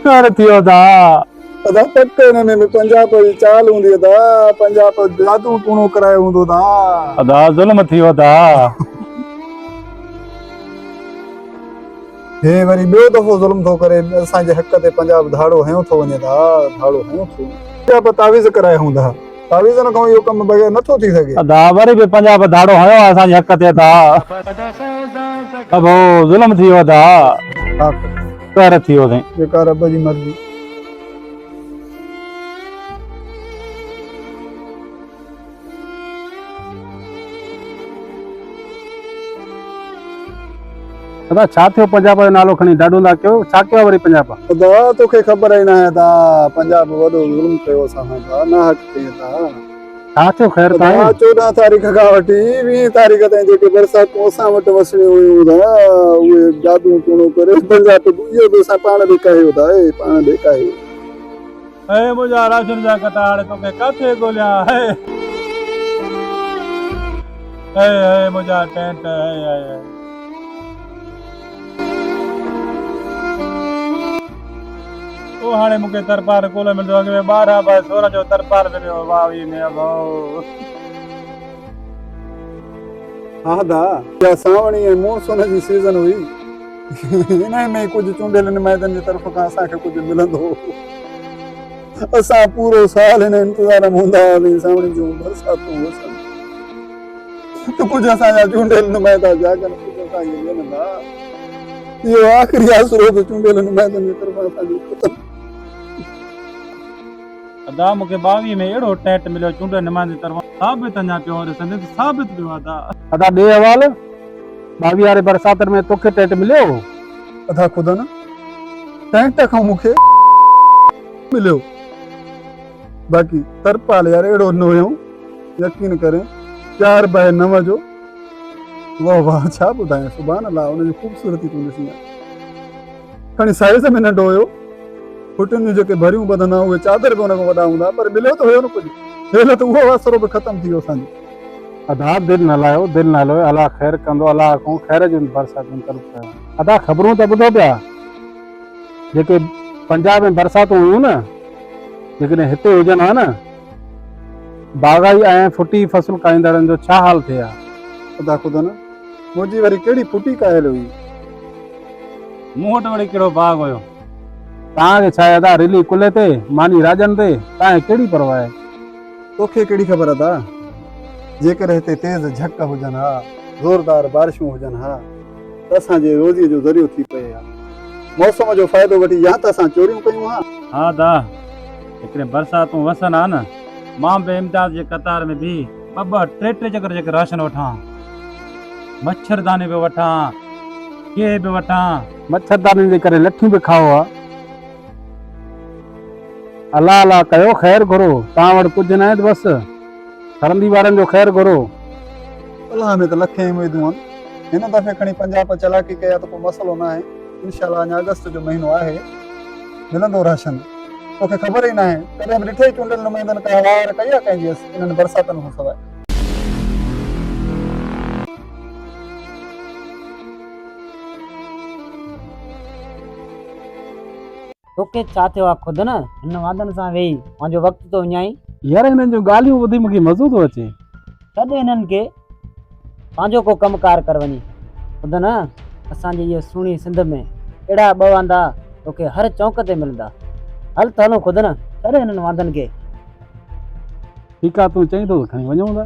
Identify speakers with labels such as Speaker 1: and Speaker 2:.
Speaker 1: ڪر ٿيو ادا.
Speaker 2: ادا پڪ ان ۾ به پنجاب جي چال هوندي ادا پنجاب جادو ٽوڻو ڪرايو هوندو ادا.
Speaker 1: ادا ظلم ٿيو ادا.
Speaker 2: هي وري ٻيو دفعو ظلم ٿو ڪري اسان جي حق تي پنجاب ڌاڙو هنيو ٿو وڃي ادا ڌاڙو هنيو ٿو وڃي. پنجاب تعويذ ڪرايا هوندا تعويذن کان اهو ڪم بغير نٿو ٿي سگهي.
Speaker 1: ادا وري به پنجاب ڌاڙو هنيو آهي اسان جي حق تي ادا ابو ظلم ٿي ويو ادا.
Speaker 2: ڇا ڪجي.
Speaker 1: قهر ٿي ويو سائين.
Speaker 2: جيڪا رب جي مرضي.
Speaker 1: ادا ڇا ٿيو پنجاب جو نالو کڻي ڏاڍوندا ڪيو ڇا ڪيو آ وري پنجاب.
Speaker 2: ادا توکي خبر ئي ناهي ادا پنجاب وڏو ظلم ڪيو اسان سان ادا ناحق ڪئي ادا.
Speaker 1: ڇا ٿيو خير ته آهي.
Speaker 2: ادا 14 تاريخ کان وٺي 20 تاريخ تائين جيڪي برساتون اسان وٽ وسڻيون هيون ادا اهي جادو ٽوڻو ڪري پنجاب اهو به اسان پاڻ ڏي ڪاهيو ادا اي پاڻ ڏي ڪاهيو.
Speaker 1: اي منهنجا راشن جا ڪتا هاڻي توکي ڪاٿي ڳوليان هي هي هي منهنجا ٽينٽ هي هي هي. او هاڻي مون کي ترپال ڪونه ملندو اڳ ۾ 12 باء 16 جو ترپال مليو هو واوي ۾ ابو.
Speaker 2: ها دا اها سانوڻي ۽ مون سون جي سيزن هئي انهي ۾ ئي ڪجهه چونڊيل نمائندن جي طرف کان اسان کي ڪجهه ملندو هو. اسان پورو سال هن انتظار ۾ هوندا هئاسين سانوڻي جون برساتون وسن ته ڪجهه اسان جا چونڊيل نمائندا جاڳن ڪجهه اسان کي ڏين ٿا. اهو آخري آسرو به چونڊيل نمائندن جي طرفان اسان جو ختم.
Speaker 1: ادا مون کي 22 ۾ اهڙو ٽينٽ مليو چونڊيل نمائندن جي طرفان ثابت اڃا پيو ڏسندين ته ثابت پيو ادا. ادا ڏي احوال. 22 واري برساتن ۾ توکي ٽينٽ مليو هو؟
Speaker 2: ادا خدا نه ٽينٽ کان مون کي مليو باقي ترپال يار اهڙو ڏنو هيائون يقين ڪرين 4 باء 9 جو واه واه ڇا ٻڌايان سبحان الله ان جي خوبصورتي تون ڏسين ها کڻي سائيز ۾ ننڍو هيو ڦٽين جون جيڪي ڀريون ٻڌندا اهي چادر به ان کان وڏا هوندا پر مليو ته هيو نه ڪجهه هيل ته اهو آسرو به ختم ٿي ويو اسان جو.
Speaker 1: ادا دل نه لاهيو دل نه هلويو الله خير ڪندو الله کان خير جون برساتون طلب ڪيو. ادا خبرون ته ٻڌو پيا جيڪي پنجاب ۾ برساتون هيون نه جيڪڏهن هتي هجن ها نه باغائي ۽ ڦٽي فصل ڪاهيندڙن جو ڇا حال ٿئي ها.
Speaker 2: ادا خدا نه منهنجي وري ڪهڙي ڦٽي ڪاهيل هئي.
Speaker 1: مون وٽ وري ڪهڙو باغ هيو. توهان کي ڇا آهي ادا رلي ڪلهي تي ماني راڄن تي توهان کي ڪهڙي پرواهه آهي.
Speaker 2: توکي ڪهڙي خبر ادا، جيڪڏهن هتي تيز جهڪ هجن ها، زوردار بارشون هجن ها ته اسان جي روزيء جو ذريعو ٿي پئي ها. موسم جو فائدو وٺي يا ته اسان چوريون ڪيون ها.
Speaker 1: ها ادا، جيڪڏهن برساتون وسن ها نه، مان به امداد جي قطار ۾ بيهي ٻه ٻه ٽي ٽي چڪر جيڪر راشن وٺان ها. مڇرداني به وٺان ها، گيهه به وٺان ها. مڇردانين جي ڪري لٺيون به کائو ها. الله الله ڪيو خير گهرو توهان وٽ ڪجهه ناهي ته بس سرندي وارن جو خير گهرو.
Speaker 2: الله ۾ ته لکين اميدون آهن. هن دفعي کڻي پنجاب چالاڪي ڪئي آهي ته ڪو مسئلو ناهي. انشاء الله اڃا آگسٽ جو مهينو آهي ملندو راشن. توکي خبر ئي ناهي. ڪڏهن به ڏٺئي چونڊيل نمائندن ڪا واهر ڪئي آهي ڪنهن جي انهن برساتن کان سواء.
Speaker 3: توکي ڇا ٿيو آ خود نه هن وادن سان ويهي پنهنجو وقت ٿو وڃائين.
Speaker 1: يار هنن جون ڳالهيون ٻڌي مونکي مزو ٿو اچي.
Speaker 3: ڇڏ هنن کي پنهنجو ڪو ڪم ڪار ڪر وڃي. خود نه اسان جي هيء سهڻي سنڌ ۾ اهڙا ٻه واندا توکي هر چونڪ تي ملندا. هل ته هلون خود نه ڇڏ هنن واندن کي.
Speaker 1: ٺيڪ آ تون چئين ٿو ته کڻي وڃون ٿا.